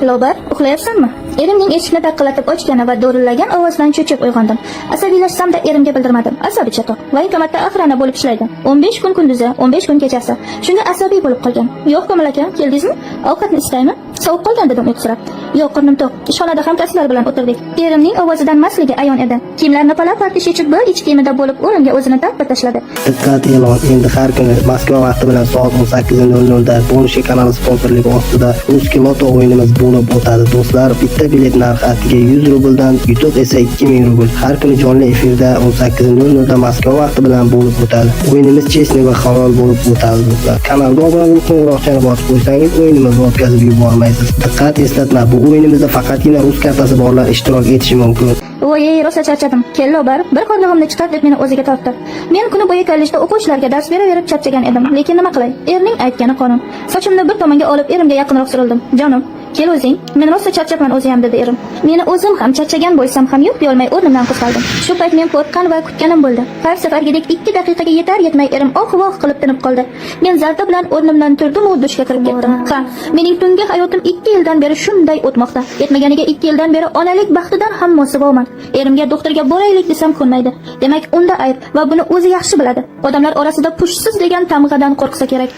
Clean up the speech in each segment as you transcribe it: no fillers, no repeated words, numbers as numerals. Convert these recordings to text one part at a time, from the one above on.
Lobar, uxlayapsanmi? Erimning eshikni taqillatib ochgani va do'rillagan ovozidan cho'chib uyg'ondim. Asabiylashsam-da, erimga bildirmadim. Asabi chatoq. Военкомат da охрана bo'lib ishlaydi. 15 kun kunduzi, 15 kun kechasi. Shunga asabiy bo'lib qolgan. Yo'q, Komil aka, keldingizmi? Ovqatni istaymi? Sovib qolgan, dedim uyqusirab. Yo'q, qornim to'q. Ishxonada hamkasblar bilan o'tirdik. Erimning ovozidan mastligi ayon edi. Kiyimlarini pala-parti yechib, bir ich kiyimida bo'lib, o'ringa o'zini tappa tashladi. Diqqat, e'lon! Endi har kuni Moskva vaqti bilan soat 18:00 da Bonushe kanali sponsorligi ostida Русский Loto o'yinimiz bo'lib o'tadi. Do'stlar, bitta bilet narxi atiga 100 rubldan, yutuq esa 2000 rubl. Har kuni jonli efirda 18:00 da Moskva vaqti bilan bo'lib o'tadi. O'yinimiz честный va halol bo'lib o'tadi, do'stlar. Kanalga obuna bo'lib, qo'ng'iroqchani bosib qo'ysangiz, o'yinimizni o'tkazib yubormaysiz. Diqqat, eslatma! Bu o'yinimizda faqatgina rus kartasi borlar ishtirok etishi mumkin. Voy, rosa charchadim. Kel, Lobar, bir qorlig'imni chiqar, deb meni o'ziga tortdi. Men kuni bo'yi kollejda o'quvchilarga dars beraverib charchagan edim. Lekin nima qilay? Erning aytgani qonun. Sochimni bir tomonga olib, erimga yaqinroq surildim. Jonim, kel o'zing. Men rosa charchabman o'zi ham, dedi erim. Meni o'zim ham charchagan bo'lsam ham, yo'q deyolmay o'rnimdan qo'zg'aldim. Shu payt men qo'rqqan va kutganim bo'ldi. Har safargidek 2 daqiqaga yetar yetmay erim oh voh qilib tinib qoldi. Men zarda bilan o'rnimdan turdim u dushga kirib ketdim. Ha, mening tungi hayotim 2 yildan beri shunday o'tmoqda. Yetmaganiga 2 yildan beri onalik baxtidan ham mosuvoman. Erimga doktorga boraylik desam, ko'nmaydi. Demak, unda ayb va buni o'zi yaxshi biladi. Odamlar orasida pushsiz degan tamg'adan qo'rqsa kerak.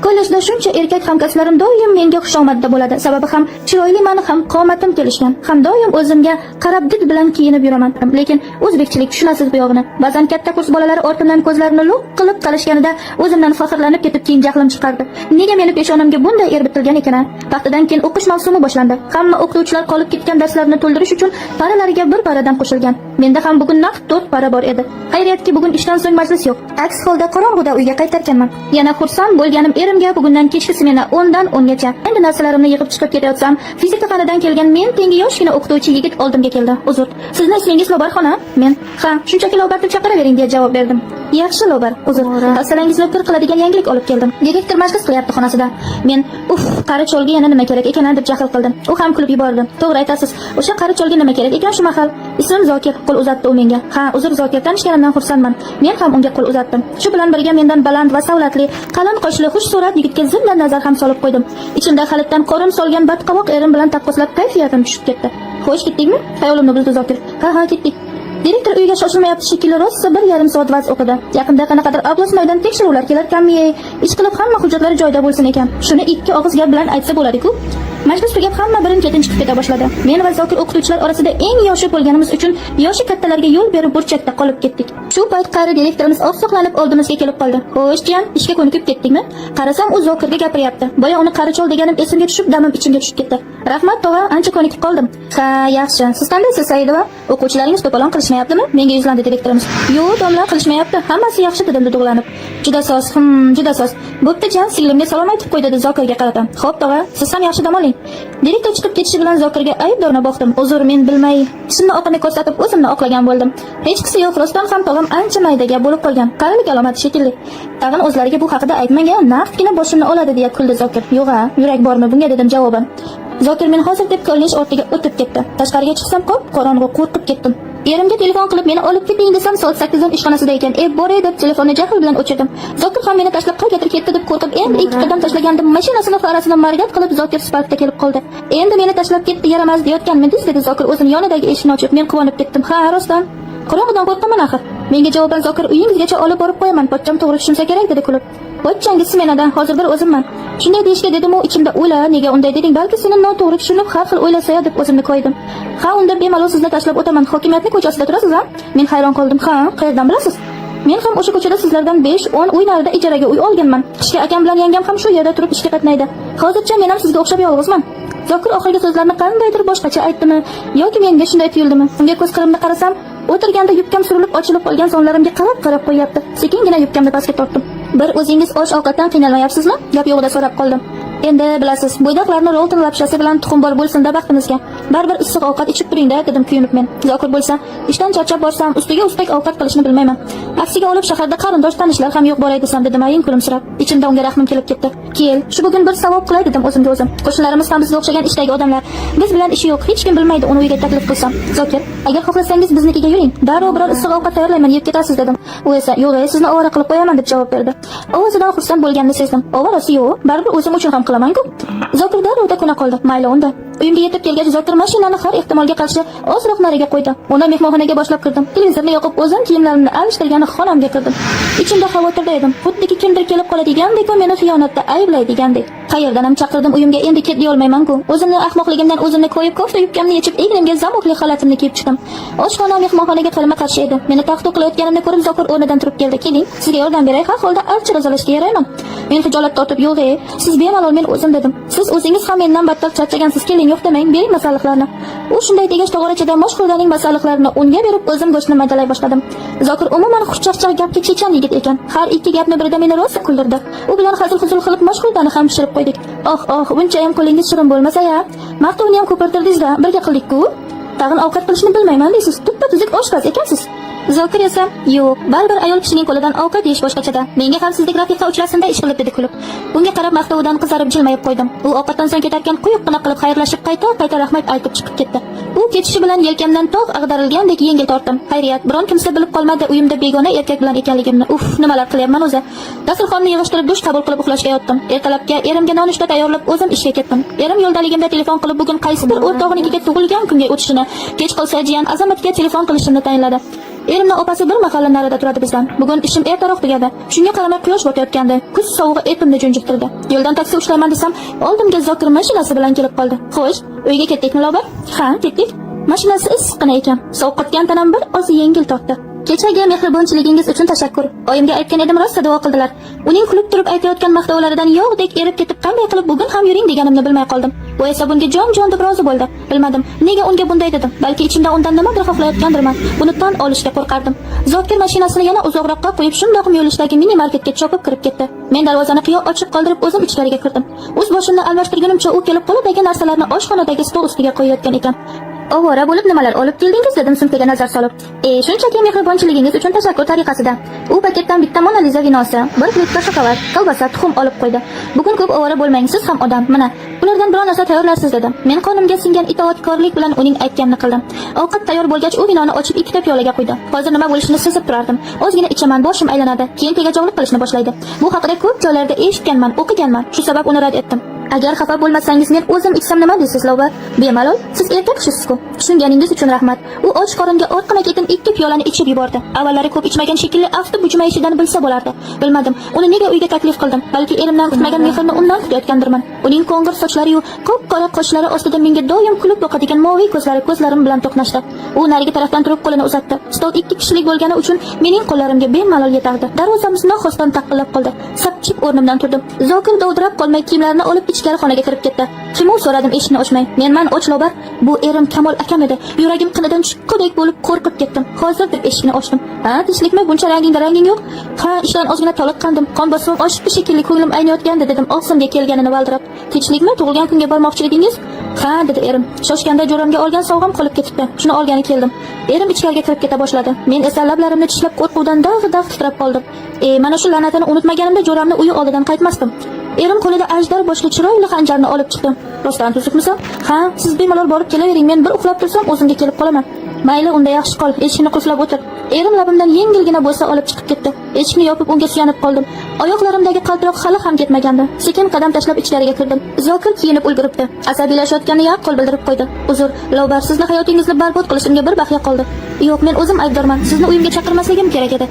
Kollejda shuncha erkak hamkasblarim doim menga xushomadda bo'ladi. Sababi ham chiroyliman, ham qomatim kelishgan. Ham doim o'zimga qarab did bilan kiyinib yuraman. Lekin o'zbekchilik, tushunasiz bu yog'ini. Ba'zan katta kurs bolalari ortimdan ko'zlarini lo'q qilib qarashganida o'zimdan faxrlanib ketib, keyin jahlim chiqardi. Nega meni peshonamga bunday er bitilgan ekan, a? Paxtadan keyin o'qish mavsumi boshlandi. Hamma o'qituvchilar qolib ketgan darslarni to'ldirish uchun paralariga bir paradan qo'shilgan. Menda ham bugun naqd 4 para bor edi. Xayriyatki, bugun ishdan so'ng majlis yo'q. Aks holda qorong'uda uyga qaytarkanman. Yana xursand bo'lganim, erimga bugundan kechki smena 10 dan 10 gacha. Endi narsalarimni yig'ib chiqib ketayotsam, fizika fanidan kelgan men tengi yoshgina o'qituvchi yigit oldimga keldi. Uzr. Sizni ismingiz Lobarxona? Men, ha, shunchaki Lobar deb chaqiravering, deya javob berdim. Yaxshi, Lobar, uzr. Hafsalangizni pir qiladigan yangilik olib keldim. Direktor majlis qilyapti xonasida. Men, uf, qari cholga yana nima kerak ekan, deb jahl qildim. U ham kulib yubordi. To'g'ri aytasiz. O'sha qari cholga nima kerak ekan shu mahal? Ismim Zokir, qo'l uzatdi u menga. Ha, uzr, Zokir, tanishganimdan xursandman. Men ham unga qo'l uzatdim. Shu bilan birga mendan baland va savlatli, qalin qoshli, xushsurat yigitga zimdan nazar ham solib qo'ydim. Ichimda halitdan qorin solgan badqovoq erim bilan taqqoslab kayfiyatim tushib ketdi. Xo'sh, ketdikmi? Xayolimni buzdi Zokir. Ha, ketdik. Direktor uyga shoshilmayapti shekilli, rosa 1,5 soat vaz o'qidi. Yaqinda qanaqadir областной dan tekshiruvlar kelarkanmi, ish qilib hamma hujjatlari joyida bo'lsin ekan. Shuni ikki og'iz gap bilan aytsa bo'ladi-ku. Majlis tugab, hamma birin-ketin chiqib keta boshladi. Men va Zokir o'qituvchilar orasida eng yoshi bo'lganimiz uchun yoshi kattalarga yo'l berib, burchakda qolib ketdik. Shu payt qari direktorimiz oqsoqlanib oldimizga kelib qoldi. Xo'sh, jiyan, ishga ko'nikib ketdikmi? Qarasam, u Zokirga gapiryapti. Boya uni qari chol deganim esimga tushib, damim ichimga tushib ketdi. Rahmat, tog'a, ancha ko'nikib qoldim. Ha, yaxshi. Siz qandaysiz, Saidova? O'quvchilaringiz to'polon qilishmayaptimi? Menga yuzlandi direktorimiz. Yo'q, domla, qilishmayapti. Hammasi yaxshi, dedim duduqlanib. Juda soz, juda soz. Bo'pti, jan, singlimga salom aytib qo'y, dedi Zokirga qarata. Xo'p, tog'a, siz ham yaxshi dam oling. Direktor chiqib ketishi bilan Zokirga aybdorona boqdim. Uzr, men bilmay, tishimni oqini ko'rsatib o'zimni oqlagan bo'ldim. Hechqisi yo'q, rostdan ham tog'am ancha mayda gap bo'lib qolgan. Qarilik alomati shekilli. Tag'in o'zlariga bu haqida aytmagan, naqdgina boshimni oladi, deya kuldi Zokir. Yo'q a, yurak bormi bunga, dedim javoban. Zokir men hozir deb kollej ortiga o'tib ketdi. Tashqariga chiqsam, qop qorong'u, qo'rqib ketdim. Erimga telefon qilib meni olib keting desam, soat 8 dan ishxonasida ekan. E, boray deb telefonni jahl bilan o'chirdim. Zokir ham meni tashlab qayergadir ketdi deb qo'rqib, endi ikki qadam tashlagandim, mashinasini farasini margat qilib Zokir sifatida kelib qoldi. Endi meni tashlab ketdi, yaramas deyotganmidingiz, dedi Zokir o'zini yonidagi eshikni ochib. Men quvonib ketdim. Ha, rostdan. Qorong'idan qo'rqaman axir. Menga javoban Zokir uyingizgacha olib borib qo'yaman, pochcham to'g'ri tushunsa kerak, dedi kulib. Pochchangiz smenada, hozir bir o'zimman. Shunday deyishga dedim u ichimda o'yla, nega unday deding, balki seni noto'g'ri tushunib har xil o'ylasa deb o'zimni koydim. Ha, unda bemalol sizni tashlab o'taman. Hokimiyatni ko'chasida turasiz, a? Men hayron qoldim. Ha, qayerdan bilasiz? Men ham o'sha ko'chada sizlardan 5-10 uy narida ijaraga uy olganman. Qishga akam bilan yangam ham shu yerda turib ishga qatnaydi. Hozircha men ham sizga o'xshab yolg'izman. Zokir oxirgi so'zlarni qandaydir boshqacha aytdimi yoki menga shunday tuyuldimi? Unga ko'z qirimni qarasam, o'tirganda yubkam surilib ochilib qolgan sonlarimga qarab qarab qo'yapti. Sekingina yubkamni pastga tortdim. Bir o'zingiz osh ovqatdan qiynalmayapsizmi? Gap yo'g'ida so'rab qoldim. Endi bilasiz, bo'ydoqlarni Rolton lapshasi bilan tuxum bor bo'lsin-da baxtimizga. Baribir issiq ovqat ichib turing-da, dedim kuyunib men. Zokir bo'lsa, ishdan charchab borsam, ustiga ustak ovqat qilishni bilmayman. Aksiga olib shaharda qarindosh tanishlar ham yo'q, boray desam, dedim ayin kulimsirab. Ichimda unga rahmim kelib ketdi. Kel, shu bugun bir savob qilay, dedim o'zimga o'zim. Qo'shnilarimiz ham bizga o'xshagan ishdagi odamlar. Biz bilan ishi yo'q, hech kim bilmaydi uni uyga taklif qilsam. Zokir, agar xohlasangiz biznikiga yuring. Darrov biror issiq ovqat tayyorlayman, yeb ketasiz, dedim. U esa, yo'q, sizni ovora qilib qo'yaman, deb javob berdi. Ovozidan xursand bo'lganini sezdim. Ovorasi yo'q, baribir o'zim uchun ham qilaman-ku. Zokir darrovda ko'na qoldi. Mayli unda. Uyimga yetib kelgach, Zokir mashinani har ehtimolga qarshi ozroq nariga qo'ydi. Uni mehmonxonaga boshlab kirdim. Televizorni yoqib, o'zim kiyimlarimni alishtirgan xonamga kirdim. Ichimda xavotirda edim. Xuddiki kimdir kelib qoladigandek va meni xiyonatda ayblaydigandek. Qayerdan ham chaqirdim uyimga, endi ket deyolmayman-ku. O'zimni ahmoqligimdan o'zimni koyib, kofta yubkamni yechib, egnimga замок li xalatimni kiyib chiqdim. Oshxona mehmonxonaga qarama qarshi edi. Meni taqtu qilayotganimni ko'rib, Zokir o'rnidan turib keldi. "Keling, sizga yordam beray, har holda archa tozalashga yarayman." Men xijolat tortib, "Yo'q, e, siz bemalol, men o'zim", dedim. "Siz o'zingiz ham mendan battar charchagansiz, keling, yo'q demang, bering masalliqlarni." U shunday degach, tog'orachada moshxo'rdaning masalliqlarini unga berib, o'zim go'shtni maydalay boshladim. Zokir umuman xushchaqchaq, gapga chechan yigit ekan. Har ikki gapni birida meni rosa kuldirdi. U bilan hazil-huzul qilib moshxo'rdani ham pishirib qo'ydik. "Oh, oh, buncha ham qo'lingiz shirin bo'lmasa-ya. Maqtovni ham ko'pirtirdingiz-da, birga qildik-ku. Tag'in ovqat qilishni bilmayman deysiz. Tuppa tuzuk oshpaz ekansiz." Zokir esa, "Yo'q, baribir ayol kishining qo'lidan ovqat yeyish boshqachada. Menga ham sizdek rafiqa uchrasinda ish qilib", dedi kulib. Bunga qarab maqtovidan qizarib jilmayib qo'ydim. U ovqatdan so'ng ketarkan quyuqqina qilib xayrlashib, qayta qayta rahmat aytib chiqib ketdi. U ketishi bilan yelkamdan tog' ag'darilgandek yengil tortdim. Xayriyat, biron kimsa bilib qolmadi uyimda begona erkak bilan ekanligimni. Uf, nimalar qilyapman o'zi? Dasturxonni yig'ishtirib, dush qabul qilib uxlashga yotdim. Ertalabga erimga nonushta tayyorlab, o'zim ishga ketdim. Erim yo'ldaligimda telefon qilib, bugun qaysidir o'rtog'inikiga tug'ilgan kunga o'tishini, kech qolsa jiyan Azamatga telefon qilishimni tayinladi. Erimni opasi bir mahalla narida turadi bizdan. Bugun ishim ertaroq tugadi. Shunga qaramay quyosh botayotgandi. Kuz sovug'i etimni junjiktirdi. Yo'ldan taksi ushlayman desam, oldimga Zokir mashinasi bilan kelib qoldi. "Xo'sh, uyga ketdikmi, Lobar?" "Ha, ketdik." Mashinasi issiqqina ekan. Sovuq qotgan tanam bir oz yengil tortdi. "Kechagi mehribonchiligingiz uchun tashakkur. Oyimga aytgan edim, rosa duo qildilar." Uning kulib turib aytayotgan maqtovlaridan yog'dek erib ketib, qanday qilib bugun ham yuring deganimni bilmay qoldim. Bu esa bunga jon jon deb rozi bo'ldi. Bilmadim, nega unga bunday dedim. Balki ichimda undan nimadir xohlayotgandirman. Buni tan olishga qo'rqardim. Zokir mashinasini yana uzoqroqqa qo'yib, shundoq muyulishdagi mini marketga chopib kirib ketdi. Men darvozani qiyo ochiq qoldirib, o'zim ichkariga kirdim. O'z boshimni almashtirgunimcha u kelib qo'lidagi narsalarni oshxonadagi stol ustiga qo'yayotgan ekan. "Ovora bo'lib nimalar olib keldingiz?" dedim sumkaga nazar solib. "E, shunchaki mehribonchiligingiz uchun tashakkur tariqasida." U paketdan bitta Mona Liza vinosi, bir plitka shokolad, kolbasa, tuxum olib qo'ydi. "Bugun ko'p ovora bo'lmang, siz ham odam. Mana, bulardan biror narsa tayyorlarsiz", dedim. Men qonimga singan itoatkorlik bilan uning aytganini qildim. Ovqat tayyor bo'lgach, u vinoni ochib ikkita piyolaga quydi. Hozir nima bo'lishini sezib turardim. Ozgina ichaman, boshim aylanadi, keyin tegajog'lik qilishni boshlaydi. Bu haqida ko'p joylarda eshitganman, o'qiganman. Shu sabab uni rad etdim. "Agar xafa bo'lmasangiz, men o'zim ichsam nima deysiz, Lobar?" "Bemalol, siz erkak kishisiz-ku." "Tushunganingiz uchun rahmat." U och qoringa orqama ketin ikki piyolani ichib yubordi. Avvallari ko'p ichmagan shekilli, afti bujmayishidan bilsa bo'lardi. Bilmadim, uni nega uyga taklif qildim. Balki erimdan kutmagan mehrni undan kutayotgandirman. Uning qo'ng'ir sochlari-yu qop-qora qoshlari ostida menga doim kulib boqadigan moviy ko'zlari ko'zlarim bilan to'qnashdi. U narigi tarafdan turib qo'lini uzatdi. Stol ikki kishilik bo'lgani uchun mening qo'llarimga bemalol yetardi. Darvozamiz noxostan taqillab qoldi. Sapchib o'rnimdan turdim. Zokir dovdirab qolmay kiyimlarini olib ichkari xonaga kirib ketdi. "Kim u?" so'radim eshikni ochmay. "Menman, och, Lobar." Bu erim Kamol akam edi. Yuragim qinidan chiqqudek bo'lib qo'rqib ketdim. "Hozir", deb eshikni ochdim. "Ha, tinchlikmi? Buncha rangingda ranging yo'q." "Ha, ishdan ozgina toliqqandim. Qon bosimim oshibdi shekilli, ko'nglim ayniyotgandi", dedim og'zimga kelganini valdirab. "Tinchlikmi? Tug'ilgan kunga bormoqchi edingiz?" "Ha", dedi erim. "Shoshganda jo'ramga olgan sovg'am qolib ketibdi. Shuni olgani keldim." Erim ichkariga kirib keta boshladi. Men esa lablarimni tishlab qo'rquvdan dag'-dag' titrab qoldim. E, mana shu la'natini unutmaganimda jo'ramni uyi oldidan qaytmasdim. Erim qo'lida ajdar boshli chiroyli xanjarni olib chiqdi. "Rostdan tuzukmisan?" "Ha, siz bemalol borib kelavering. Men bir uxlab tursam o'zimga kelib qolaman." "Mayli, unda yaxshi qol. Eshikni qulflab o'tir." Erim labimdan yengilgina bo'sa olib chiqib ketdi. Eshikni yopib unga suyanib qoldim. Oyoqlarimdagi qaltiroq hali ham ketmagandi. Sekin qadam tashlab ichkariga kirdim. Zokir kiyinib ulguribdi. Asabiylashayotgani yaqqol bildirib qo'ydi. "Uzr, Lobar, sizni hayotingizni barbod qilishimga bir baxya qoldi. Yo'q, men o'zim aybdorman. Sizni uyimga chaqirmasligim kerak edi.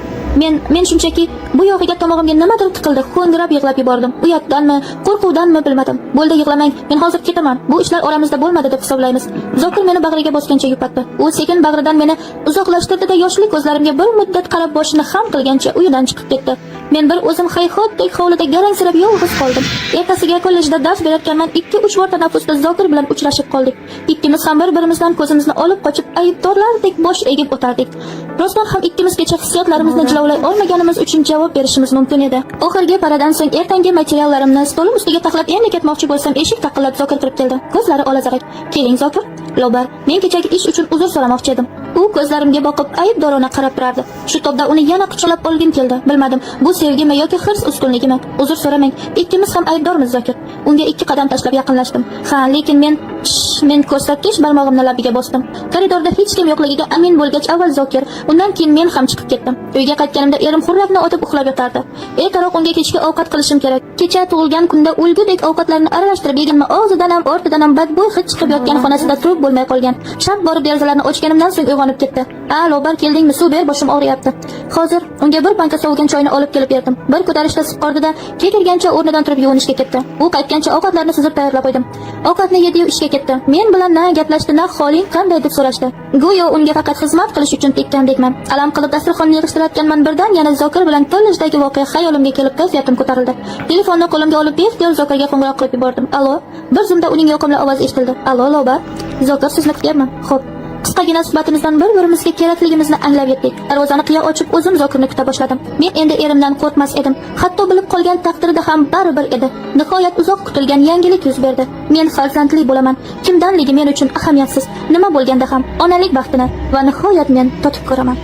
Men shunchaki bu yog'iga tomog'imga nimadir tiqildi. Ho'ngrab yig'lab yubordim. Uyatdanmi, qo'rquvdanmi bilmadim. "Bo'ldi, yig'lamang. Men hozir ketaman. Bu ishlar oramizda bo'lmadi deb hisoblaymiz." Zokir meni bag'riga bosgancha yupatdi. U sekin bag'ridan meni uzoqlashtirdi-da, yoshli ko'zlarimga bir muddat qarab boshini xam qilgancha uyidan chiqib ketdi. Men bir o'zim hayhotdek hovlida garangsirab yolg'iz qoldim. Ertasiga kollejda dars berayotganman, 2-3 bor tanaffusda Zokir bilan uchrashib qoldik. Ikkimiz ham bir-birimizdan ko'zimizni olib qochib, aybdorlardek bosh egib o'tardik. Rostdan ham ikkimiz kecha hissiyotlarimizni jilovlay olmaganimiz uchun javob berishimiz mumkin edi. Oxirgi paradan so'ng ertangi materiallarimni stolim ustiga taxlab endi ketmoqchi bo'lsam, eshik taqillab Zokir kirib keldi. Ko'zlari olazarak. "Keling, Zokir." "Lobar, men kechagi ish uchun uzr so'ramoqchi edim." U ko'zlarimga boqib aybdorona qarab turardi. Shu tobda uni yana quchoqlab olgim keldi. Bilmadim, bu sevgimi yoki hirs ustunligimi? "Uzr so'ramang. Ikkimiz ham aybdormiz, Zokir." Unga ikki qadam tashlab yaqinlashdim. "Ha, lekin men Shh, men ko'rsatkich barmog'imni labiga bosdim. Koridorda hech kim yo'qligiga amin bo'lgach, avval Zokir, undan keyin men ham chiqib ketdim. Uyga qaytganimda erim xurrakni otib uxlab yotardi. Ertaroq unga kechki ovqat qilishim kerak. Kecha tug'ilgan kunda o'lgudek ovqatlarni aralashtirib yeganmi, og'zidan ham ortidan ham badbo'y hid chiqib yotgan xonasida turib bo'lmay qolgan. Shart borib derazalarni ochganimdan so'ng uyg'onib ketdi. "A, Lobar, keldingmi? Suv ber, boshim og'riyapti." Hozir unga bir banka sovigan choyni olib kelib berdim. Bir ko'tarishda sipqordida kekirgancha o'rnidan turib yuvinishga ketdi. U qaytgancha ovqatlarni suzib tayyorlab qo'ydim. Ovqatni yedi-yu ishga ketdi. Men bilan na gaplashdi, na holing qanday deb so'rashdi. Go'yo unga faqat xizmat qilish uchun tekkandekman. Alam qilib dasturxonni yig'ishtirayotganman, birdan yana Zokir bilan kollejdagi voqea xayolimga kelib kayfiyatim ko'tarildi. Telefonni qo'limga olib beixtiyor Zokirga qo'ng'iroq qilib yubordim. Allo. Bir zumda uning yoqimli ovozi eshitildi. Allo, Lobar. Zokir, sizni kutyapman. Xo'p. Qisqagina suhbatimizdan bir-birimizga kerakligimizni anglab yetdik. Darvozani qiya ochib, o'zim Zokirni kuta boshladim. Men endi erimdan qo'rqmas edim. Hatto bilib qolgan taqdirida ham baribir edi. Nihoyat uzoq kutilgan yangilik yuz berdi. Men farzandli bo'laman. Kimdanligi men uchun ahamiyatsiz. Nima bo'lganda ham onalik baxtini va nihoyat men totib ko'raman.